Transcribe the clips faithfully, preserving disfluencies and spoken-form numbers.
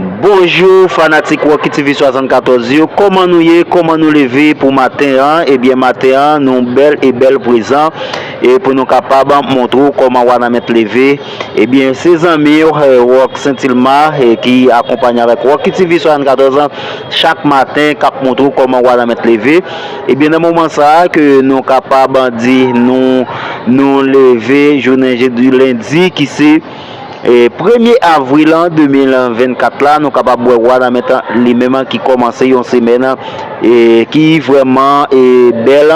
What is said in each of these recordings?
Bonjou fanatik Rocky T V swasannkatòz yo, kòman nou ye, kòman nou leve pou maten an? Ebyen maten an nou bèl e bèl prezan e pou nou kapab montre w kòman Wanament leve. Ebyen se zanmi w eh, Rock Sentilma eh, ki akonpanye avèk Rocky T V swasannkatòz chak maten k ap montre w kòman Wanament leve. Ebyen nan moman sa a ke nou kapab di nou nou leve jounen jedi lendi ki se E premye avril an de mil vennkat la, nou kapab wè Wanament li menm ki kòmanse yon semèn e ki vrèman e bèl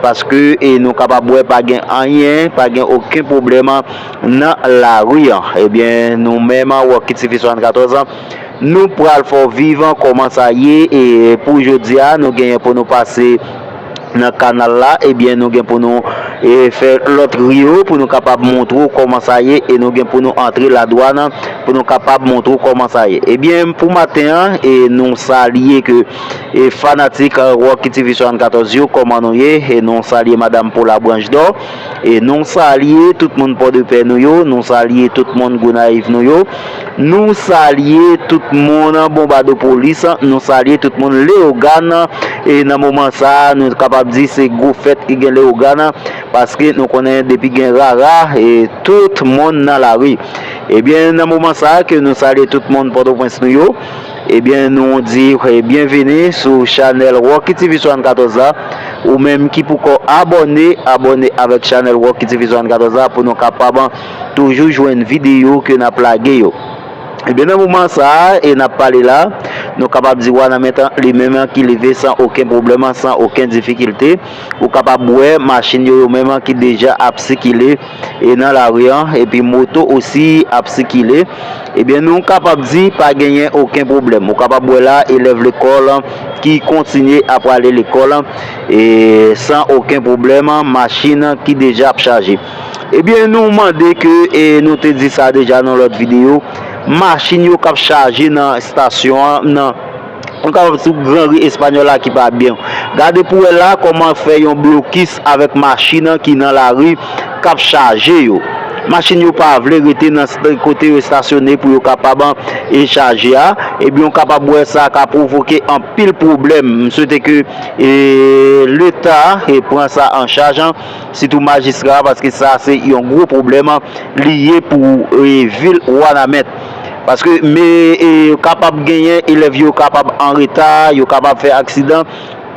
paske e nou kapab wè pa gen anyen, pa gen okenn pwoblèm nan lari an. Ebyen nou menm Rocky T V swasannkatòz nou pral fè w viv kòman sa ye e pou jodi a nou genyen pou nou pase nan kanal la, ebyen nou gen pou nou e, fè lòt riyo pou nou kapab montre w kòman sa ye e nou gen pou nou antre ladwàn pou nou kapab montre w kòman sa ye. Ebyen pou maten an e nou salye ke e fanatik Rocky T V swasannkatòz yo kòman nou ye e nou salye madanm Paula Branchdor e nou salye tout moun Pòdepè nou yo, nou salye tout moun Gonayiv nou yo. Nou salye tout moun Bonbadopolis, nou salye tout moun Leyogàn. E nan moman sa a, nou kapab di se gwo fèt ki gen Leyogàn, paske nou konnen depi gen rara, e tout moun nan lari. Ebyen, nan moman sa a ke nou salye tout moun Pòtoprens nou yo, ebyen, nou di e byenveni sou chanèl Rocky T V swasannkatòz la. Ou menm ki poko abòne, abòne avèk chanèl Rocky T V swasannkatòz la pou nou kapab toujou jwenn videyo ke n ap lage yo. Ebyen nan moman sa a e n ap pale la, nou kapab di Wanament li menm ki leve san okenn pwoblèm, san okenn difikilte. Ou kapab wè machin yo yo menm ki deja ap sikile e nan lari an, epi moto osi ap sikile. Ebyen nou kapab di pa genyen okenn pwoblèm. Ou kapab wè la elèv lekòl ki kontinye ap prale lekòl e san okenn pwoblèm, machin ki deja ap chaje. Ebyen nou mande ke e nou te di sa deja nan lòt videyo, machin yo k ap chaje nan estasyon an nan nou kapab sou gran ri Espanyòl la ki pa byen. Gade pou wè la kòman fè yon blokis avèk machin ki nan lari k ap chaje yo. Machin yo pa vle rete nan kote yo estasyone pou yo kapab e chaje a. Ebyen ou kapab wè sa ka pwovoke anpil pwoblèm. M swete ke e, Leta e pran sa an chaj, sitou majistra, paske sa se yon gwo pwoblèm li ye pou e, vil Wanament. Paske men e, kapab genyen elèv yo kapab an reta, yo kapab fè aksidan,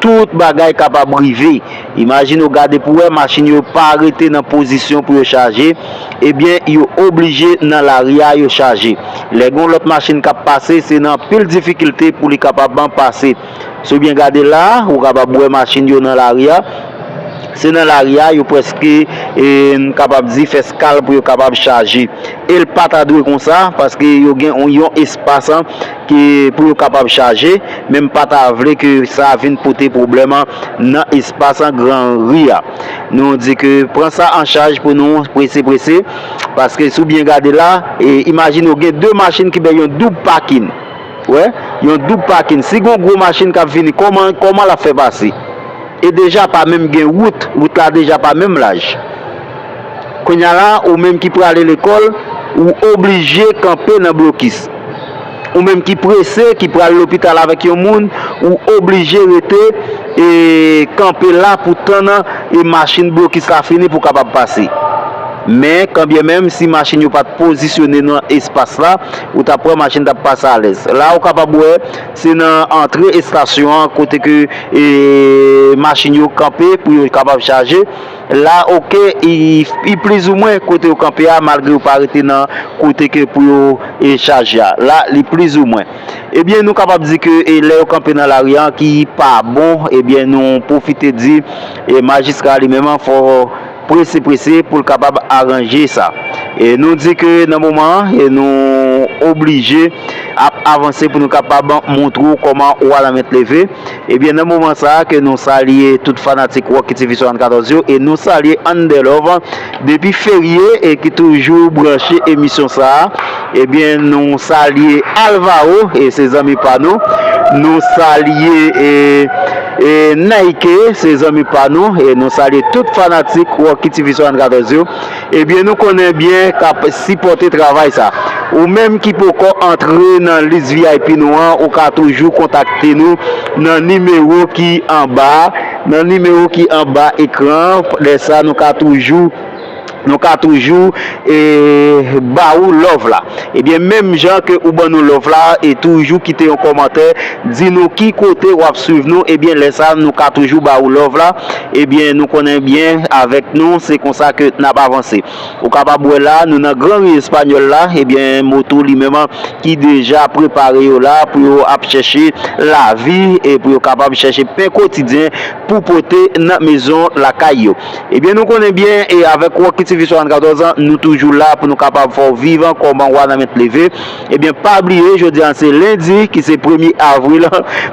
tout bagay kapab rive. Imajine w gade pou wè machin yo pa rete nan pozisyon pou yo chaje, ebyen yo oblije nan lari a yo chaje. Lè gen yon lòt machin k ap pase, se nan anpil difikilte pou li kapab pase. Si w byen gade la, ou kapab wè machin yo nan lari a. Se nan lari a yo prèske e, n kapab di fè skal pou yo kapab chaje. E l pa ta dwe konsa, paske yo gen yon, yon espas ki pou yo kapab chaje, men m pa ta vle ke sa vin pote pwoblèm nan espas Gran Ri a. Nou di ke pran sa an chaj pou nou prese prese, paske si w byen gade la, e, imajine w gen de machin ki bay yon doub pakin. Wè, yon doub pakin. Si gen yon gwo machin k ap vini, kòman, kòman l ap fè pase? E deja pa menm gen wout, wout la deja pa menm laj. Kounye a la, ou menm ki prale lekòl, ou oblije kanpe nan blokis. Ou menm ki prese, ki pral lopital avèk yon moun, ou oblije rete e kanpe la pou tann e machin blokis la fini pou w kapab pase. Men, kanbyenmenm si machin yo pa t pozisyone nan espas la, ou t ap wè machin t ap pase alèz. La ou kapab wè se nan antre estasyon an kote ke e, machin yo kanpe pou yo kapab chaje. La oke, i, i plizoumwen kote yo kanpe a, malgre yo pa rete nan kote ke pou yo e, chaje a. La li plizoumwen. Ebyen nou kapab di ke e, lè yo kanpe nan lari an ki pa bon, ebyen nou pwofite di e, majistra li menm fò prese prese pou l kapab aranje sa. E nou di ke nan moman an e, nou oblije ap avanse pou nou kapab montre w kòman Wanament leve. Ebyen nan moman sa a ke nou salye tout fanatik Rocky T V swasannkatòz yo e nou salye Underlove depi Ferye e ki toujou branche emisyon sa a. Ebyen nou salye Alvaro e se zanmi pa nou. Nou salye e E Nike, se zanmi pa nou, e nou salye tout fanatik Rocky T V swasannkatòz yo. Ebyen, nou konnen byen k ap sipòte travay sa. Ou menm ki poko antre nan lis V I P nou an, ou ka toujou kontakte nou nan nimewo ki anba, nan nimewo ki anba ekran an. Lè sa, nou ka toujou nou ka toujou e, ba ou love la. Ebyen, menm jan ke ou ban nou love la, e toujou kite yon kòmantè, di nou ki kote w ap swiv nou, ebyen, lè sa, nou ka toujou ba ou love la. Ebyen, nou konnen byen avèk nou, se konsa ke n ap avanse. Ou kapab wè la, nou nan gran ri espanyòl la, ebyen, moto li menm ki deja prepare yo la pou yo ap chèche lavi e pou yo kapab chèche pen kotidyen pou pote nan mezon lakay yo. Ebyen, nou konnen byen, e avèk Rocky T V swasannkatòz, nou toujou la pou nou kapab fè w viv kòman Wanament leve. Ebyen, pa bliye, jodi a se lendi, ki se premye avril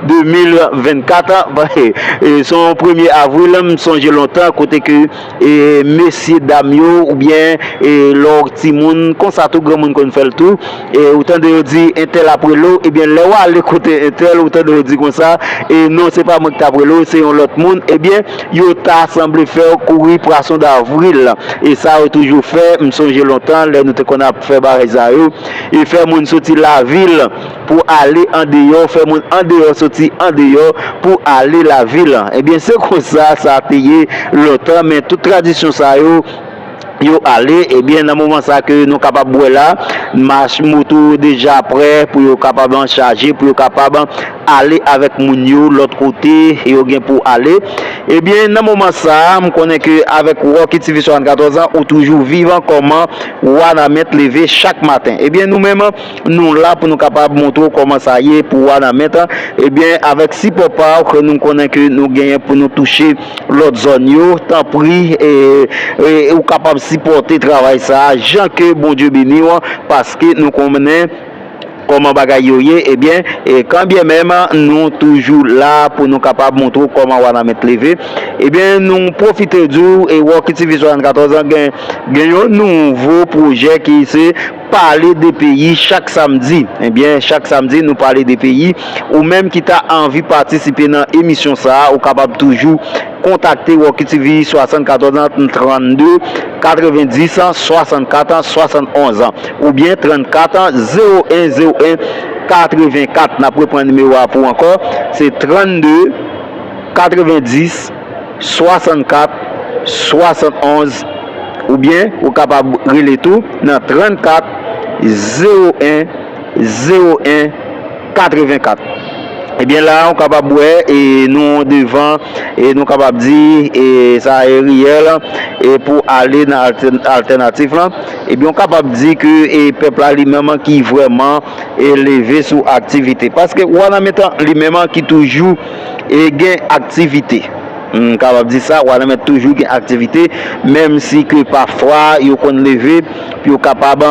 de mil vennkat. E, se yon premye avril, m sonje lontan, kote ke, e, mesye dam yo, oubyen, e, lè w timoun, konsa tou, granmoun konn fè l tou. E, ou tande yo di, entèl ap rele w, ebyen, lè w ale kote entèl, ou tande yo di konsa, e, non, se pa mwen ki t ap rele w, se yon lòt moun. Ebyen, yo ta sanble fè w kouri pwason davril. E sa yo toujou fè, m sonje lontan, lè nou te konn ap fè bagay sa yo. E fè moun soti lavil pou ale andeyò, fè moun andeyò soti andeyò pou ale lavil. Ebyen, se konsa sa te ye lontan, men tout tradisyon sa yo, yo ale. Ebyen, nan moman sa ke nou kapab wè la, mach moto deja prè pou yo kapab chaje, pou yo kapab ale avèk moun yo lòt kote yo gen pou ale. Ebyen, nan moman sa a, m konnen ke avèk Rocky T V swasannkatòz an, ou toujou vivan kòman Wanament leve chak maten. Ebyen, nou menm, nou la pou nou kapab montre w kòman sa ye pou Wanament. Ebyen, avèk sipò pa w, ke nou konnen ke nou genyen pou nou touche lòt zòn yo, tanpri, e, e, ou kapab sipòte travay sa a, jan ke Bondye beni w, paske nou konnen kòman bagay yo ye, ebyen, e kanbyen menm nou toujou la pou nou kapab montre w kòman Wanament leve. Ebyen, nou pwofite di w, e Rocky T V swasannkatòz an gen, gen yon nouvo pwojè ki se Pale de Peyi chak samdi. Ebyen, chak samdi, nou pale de peyi. Ou menm ki ta anvi patisipe nan emisyon sa a, ou kapab toujou kontakte Rocky T V swasannkatòz an, trannde katrevendis swasannkat swasannonz, oubyen trannkat zewo en zewo en katrevenkat. N ap reprann nimewo a pou w ankò, se trannde katrevendis swasannkat swasannonz, oubyen ou kapab rele tou nan trannkat zewo en zewo en katrevenkat. Ebyen, la, ou kapab wè, e nou devan, e nou kapab di, e sa e riyèl, e pou ale nan altè-, altènatif lan. Ebyen, ou kapab di ke, e pèp la li menm ki vrèman, e leve sou aktivite. Paske Wanament li menm ki toujou, e gen aktivite. M kapab di sa, Wanament toujou gen aktivite, menm si ke pafwa yo konn leve pou yo kapab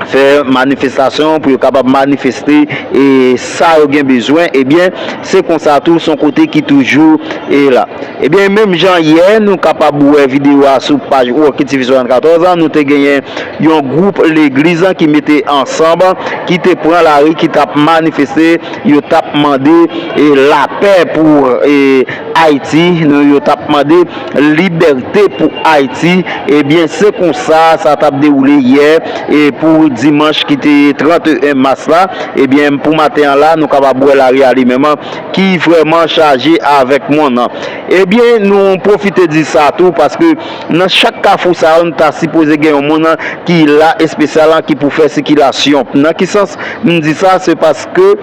fè manifestasyon, pou yo kapab manifeste, e sa yo gen bezwen, ebyen, se konsa tou, se yon kote ki toujou, e la. Ebyen, menm jan yè, nou kapab wè videyo a sou paj Rocky T V swasannkatòz an, nou te genyen yon gwoup legliz ki mete ansanm, ki te pran lari, ki t ap manifeste, yo t ap mande, e, lapè pou, e, Ayiti, nou, yo t ap mande libète pou Ayiti. Ebyen, se konsa sa t ap dewoule yè, e pou dimanch ki te trannteyen mas la. Ebyen, pou maten an la, nou kapab wè lari a li menm ki vrèman chaje avèk moun. Ebyen, nou pwofite di sa tou, paske nan chak kafou sa yo, nou ta sipoze gen yon moun ki la espesyal ki pou fè sikilasyon. Nan ki sans m di sa? Se paske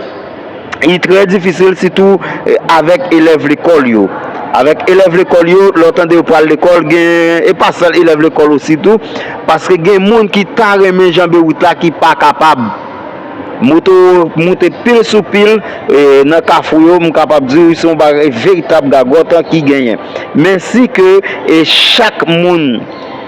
li trè difisil, sitou, e, avèk elèv lekòl yo. Avèk elèv lekòl yo, lè w tande yo pral lekòl, gen, e pa sèl elèv lekòl osi tou, paske gen moun ki ta renmen janbe wout la, ki pa kapab. Moto moute pil sou pil, e, nan kafou yo, m kapab di w, se yon bagay veritab gagòt ki genyen. Men si ke, e, chak moun,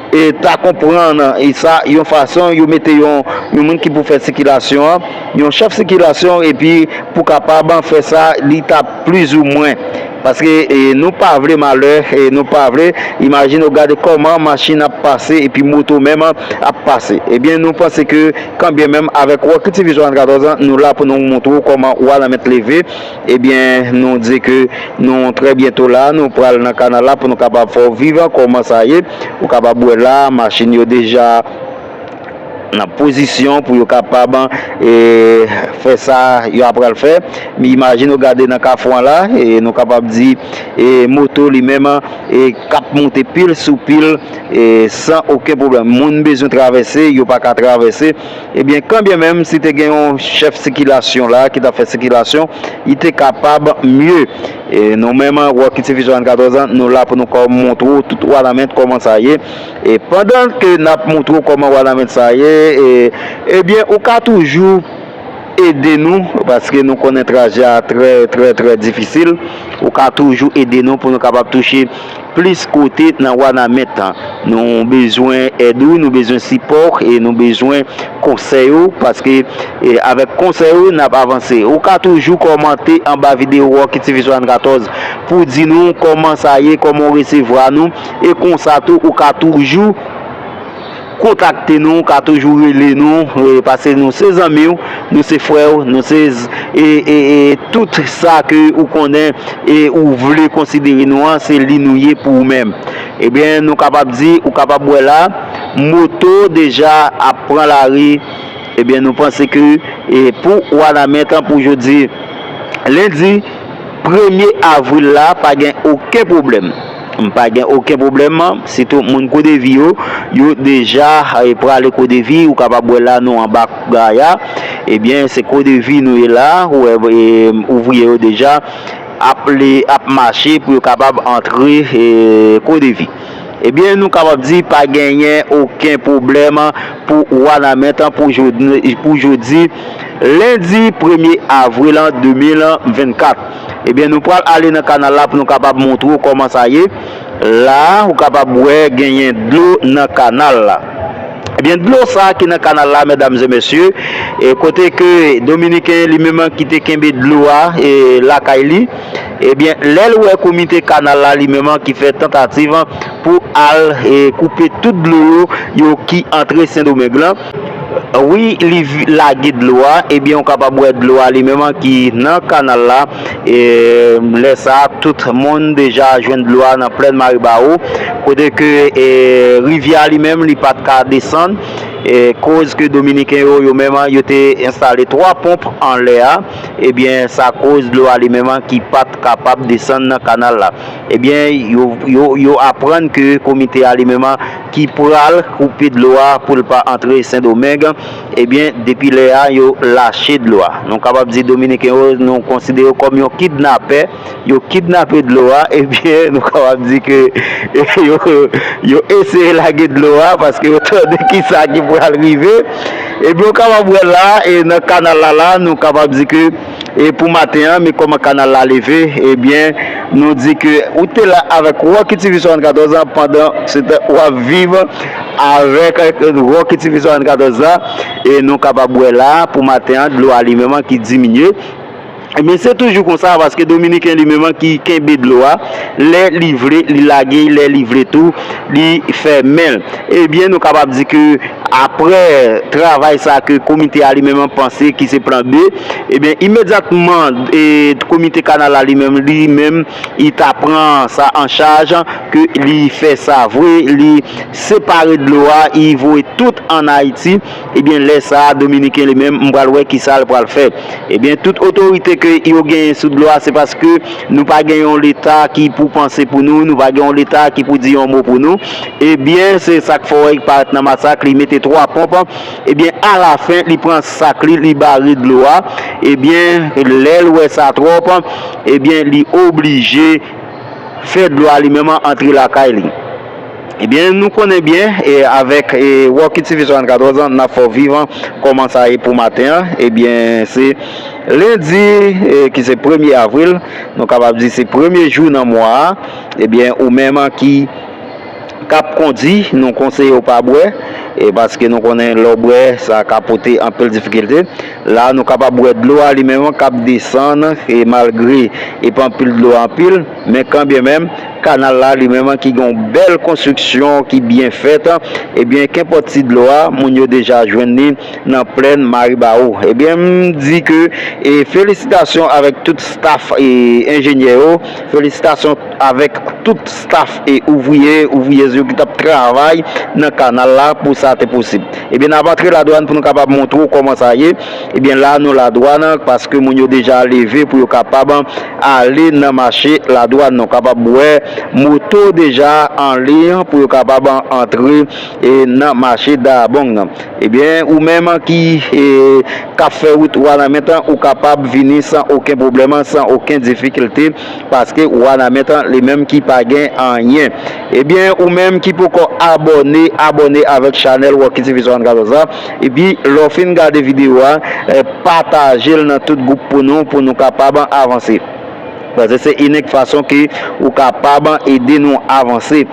e, ta konprann, e, sa, yon fason, yo mete yon, yon moun ki pou fè sikilasyon an, yon chèf sikilasyon, epi pou kapab fè sa, li ta plizoumwen Paske e, nou pa vle malè, e nou pa vle. Imajine w gade kòman machin ap pase epi moto menm ap pase. Ebyen, nou panse ke kanbyen menm avèk Rocky T V swasannkatòz an, nou la pou nou montre w kòman Wanament leve. Ebyen, nou di ke nou trè byento la, nou pral nan kanal la pou nou kapab fè w viv kòman sa ye. Ou kapab wè la, machin yo deja nan pozisyon pou yo kapab e, fè sa yo apral fè. Men imajine w gade nan kafou an la, e nou kapab di e, moto li menm e, k ap monte pil sou pil e, san okenn pwoblèm. Moun bezwen travèse, yo pa ka travèse. Ebyen, kanbyen menm si te gen yon chèf sikilasyon la ki t ap fè sikilasyon, li te kapab mye. E nou menm, Rocky T V swasannkatòz an, nou la pou nou kò montre w tout Wanament kòman sa ye. E pandan ke n ap montre w kòman Wanament sa ye, e, ebyen, ou ka toujou ede nou, paske nou konnen trajè a trè, trè, trè difisil. Ou ka toujou ede nou pou nou kapab touche plis kote nan Wanament. Nou bezwen èd ou, nou bezwen sipò, e nou bezwen konsèy ou, paske e, avèk konsèy ou, n ap avanse. Ou ka toujou kòmante anba videyo Rocky T V swasannkatòz pou di nou kòman sa ye, kòman w resevwa nou, e konsa tou, ou ka toujou kontakte nou, ou ka toujou rele nou, e, paske nou se zanmi w, nou se frè w, nou se z- e, e, e tout sa ke ou konnen e ou vle konsidere nou an, se li nou ye pou ou menm. Ebyen, nou kapab di, ou kapab wè la, moto deja ap pran lari. Ebyen, nou panse ke e, pou Wanament an, pou jodi lendi premye avril la, pa gen okenn pwoblèm. M pa gen okenn pwoblèm, sitou moun Kodevi yo, yo deja e, prale Kodevi. Ou kapab wè la, nou anba gay a. Ebyen, se Kodevi nou ye la. Ou wè, e, ouvriye yo deja ap le, ap mache pou yo kapab antre e, Kodevi. Ebyen, nou kapab di pa genyen okenn pwoblèm pou Wanament an pou jodi, pou jodi lendi premye avril an de mil vennkat. Ebyen, nou pral ale nan kanal la pou nou kapab montre w kòman sa ye. La, ou kapab wè genyen dlo nan kanal la. Ebyen, dlo sa a ki nan kanal la, medam e mesye, e kote ke Dominiken li menm ki te kenbe dlo a e lakay li, ebyen, lè l wè komite kanal la li menm ki fè tantativ pou al e koupe tout dlo yo, yo ki antre Sendomeng lan, wi, li vi- lage dlo a, ebyen, ou kapab wè dlo a li menm ki nan kanal la. E lè sa a, tout moun deja jwenn dlo a nan plèn Maribawo, kote ke e, rivyè a li menm, li pa t ka desann. E koz ke Dominiken yo, yo menm, yo te enstale twa ponp anlè a, ebyen, sa koz dlo a li menm ki pa t kapab desann nan kanal la. Ebyen, yo, yo, yo aprann ke komite a li menm ki pral koupe dlo a pou l pa antre Sendomeng, ebyen, depi lè a, yo lache dlo a. Nou kapab di Dominiken yo, nou konsidere yo kòm yon kidnapè. Yo kidnape dlo a, ebyen, nou kapab di ke yo, yo eseye lage dlo a, paske yo tande kisa ki pral rive. Ebyen, ou kapab wè la, e nan kanal la, la, nou kapab di ke, e pou maten an, men kòman kanal la leve, ebyen, nou di ke ou te la avèk Rocky T V swasannkatòz an, pandan se tan w ap viv avèk Rocky T V swasannkatòz la, e nou kapab wè la, pou maten an, dlo a li menm ki diminye. Men se toujou konsa, paske Dominiken li menm ki kenbe dlo a, lè li vle, li lage, lè li vle tou, li fèmen l. Ebyen, nou kapab di ke aprè travay sa ke komite a li menm panse ki se plan B, ebyen, imedyatman, e, komite kanal la li menm, li menm, li ta pran sa an chaj, ke li fè sa vre, li separe dlo a, li voye tout ann Ayiti, ebyen, lè sa a, Dominiken li menm, m pral wè kisa l pral fè. Ebyen, tout otorite ke yo genyen sou dlo a, se paske nou pa gen yon Leta ki pou panse pou nou, nou pa gen yon Leta ki pou di yon mo pou nou. Ebyen, se sa k fè w wè li parèt nan masak, li mete twa ponp. Ebyen, alafen, li pran sak li, li bare dlo a. Ebyen, lè l wè sa twòp, ebyen, li oblije fè dlo a li menm antre lakay li. Ebyen, nou konnen byen, e avèk e Rocky T V swasannkatòz an, n ap fè w viv kòman sa ye pou maten an. Ebyen, se lendi, e ki se premye avril, nou kapab di se premye jou nan mwa a. Ebyen, ou menm ki k ap kondi, nou konseye w pa bwè, e paske nou konnen lè w bwè, sa ka pote anpil difikilte. La, nou kapab wè dlo a li menm k ap desann, e malgre e pa anpil dlo anpil, men kanmenm, kanal la li menm ki gen yon bèl konstriksyon ki byen fèt, ebyen, kenpòt ti dlo a, moun yo deja jwenn li nan plèn Maribawo. Ebyen, m di ke, e felisitasyon avèk tout staff e enjenyè yo, felisitasyon avèk tout staff e ouvriye, ouvriyèz yo ki t ap travay nan kanal la pou sa te posib. Ebyen, n ap antre ladwann pou nou kapab montre w kòman sa ye. Ebyen, la nou ladwann, paske moun yo deja leve pou yo kapab ale nan mache ladwann. Nou kapab wè moto deja an liy pou yo kapab antre, e, nan mache Dayabong nan. Ebyen, ou menm ki, e, k ap fè wout Wanament, ou kapab vini san okenn pwoblèm, san okenn difikilte, paske Wanament li menm ki pa gen anyen. Ebyen, ou menm ki poko abòne, abòne avèk chanèl Rocky T V swasannkatòz la. Epi, lè w fin gade videyo a, e, pataje l nan tout gwoup pou nou, pou nou kapab avanse. Paske se inik fason ke ou kapab ede nou avanse.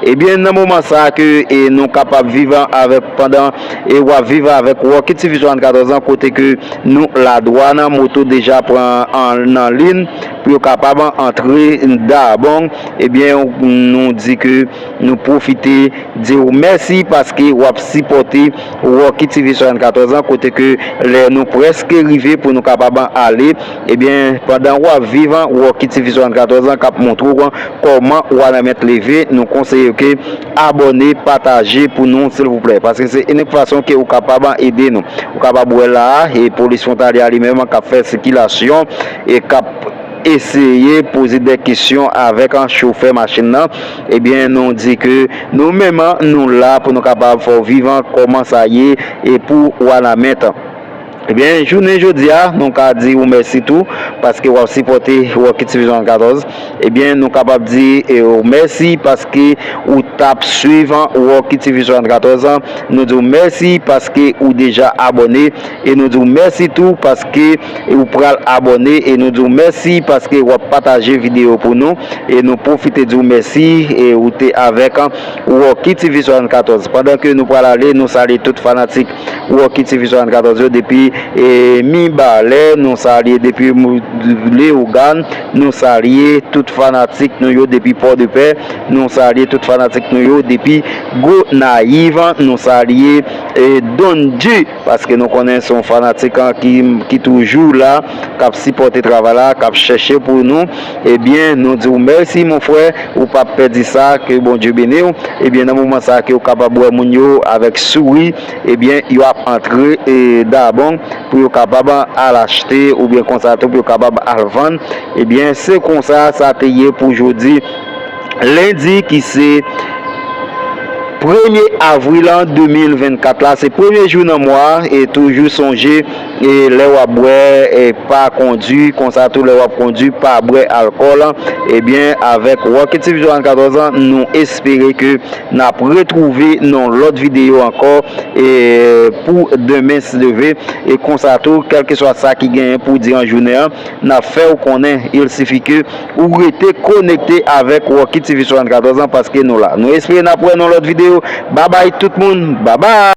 Ebyen, nan moman sa ke, e, nou kapab viv avèk, pandan, e, w ap viv avèk Rocky T V swasannkatòz an, kote ke nou ladwann, moto deja pran an, nan liy pou yo kapab antre Dayabong. Ebyen, nou di ke nou pwofite di w mèsi paske w ap sipòte Rocky T V swasannkatòz an, kote ke lè nou prèske rive pou nou kapab ale, ebyen, pandan w ap viv Rocky T V swasannkatòz an k ap montre w kòman Wanament leve, nou konseye w ke abòne, pataje pou nou, silvouplè, paske se inik fason ke ou kapab ede nou. Ou kapab wè la a, e polis fwontalye a li menm k ap fè sikilasyon e k ap eseye poze de kesyon avèk, an, chofè machin nan. Ebyen, nou di ke nou menm, an, nou la pou nou kapab fè w viv, an, kòman sa ye e pou Wanament. Ebyen, jounen jodi a, nou ka di w mèsi tou, paske w ap sipòte Rocky T V swasannkatòz. Ebyen, nou kapab di, e, w mèsi paske ou t ap swiv, an, Rocky T V swasannkatòz an. Nou di w mèsi paske ou deja abòne. E nou di w mèsi tou paske ou pral abòne. E nou di w mèsi paske w ap pataje videyo pou nou. E nou pwofite di w mèsi, e ou te avèk, an, Rocky T V swasannkatòz. Pandan ke nou pral ale, nou salye tout fanatik Rocky T V swasannkatòz yo depi, e, Mibalè, nou salye depi Mou-, Leyogàn, nou salye tout fanatik nou yo depi Pòdepè, nou salye tout fanatik nou yo depi Gonayiv, nou salye, e, Don G, paske nou konnen se yon fanatik, an, ki, ki toujou la, k ap sipòte travay la, k ap chèche pou nou. Ebyen, nou di w mèsi, mon frè, ou p ap pèdi sa, ke Bondye beni w. Ebyen, nan moman sa ke w kapab wè moun yo avèk souri, ebyen, yo ap antre, e, Dayabong pou yo kapab al achte, oubyen konsa tou pou yo kapab al vann. Ebyen, se konsa sa te ye pou jodi lendi ki se premye avril an de mil vennkat la, se premye jou nan mwa a, e toujou sonje, e lè w ap bwè, e pa kondi, konsa tou lè w ap kondi, pa bwè alkòl. Ebyen, avèk Rocky T V swasannkatòz an, nou espere ke n ap retwouve nan lòt videyo ankò, e pou demen, si Dye vle. E konsa tou, kèlkeswa sa ki genyen pou di an jounen an, n ap fè w konnen. Il sifi ke ou rete konekte avèk Rocky T V swasannkatòz an, paske nou la. Nou espere n ap wè nan lòt videyo. Babay tout moun. Babay.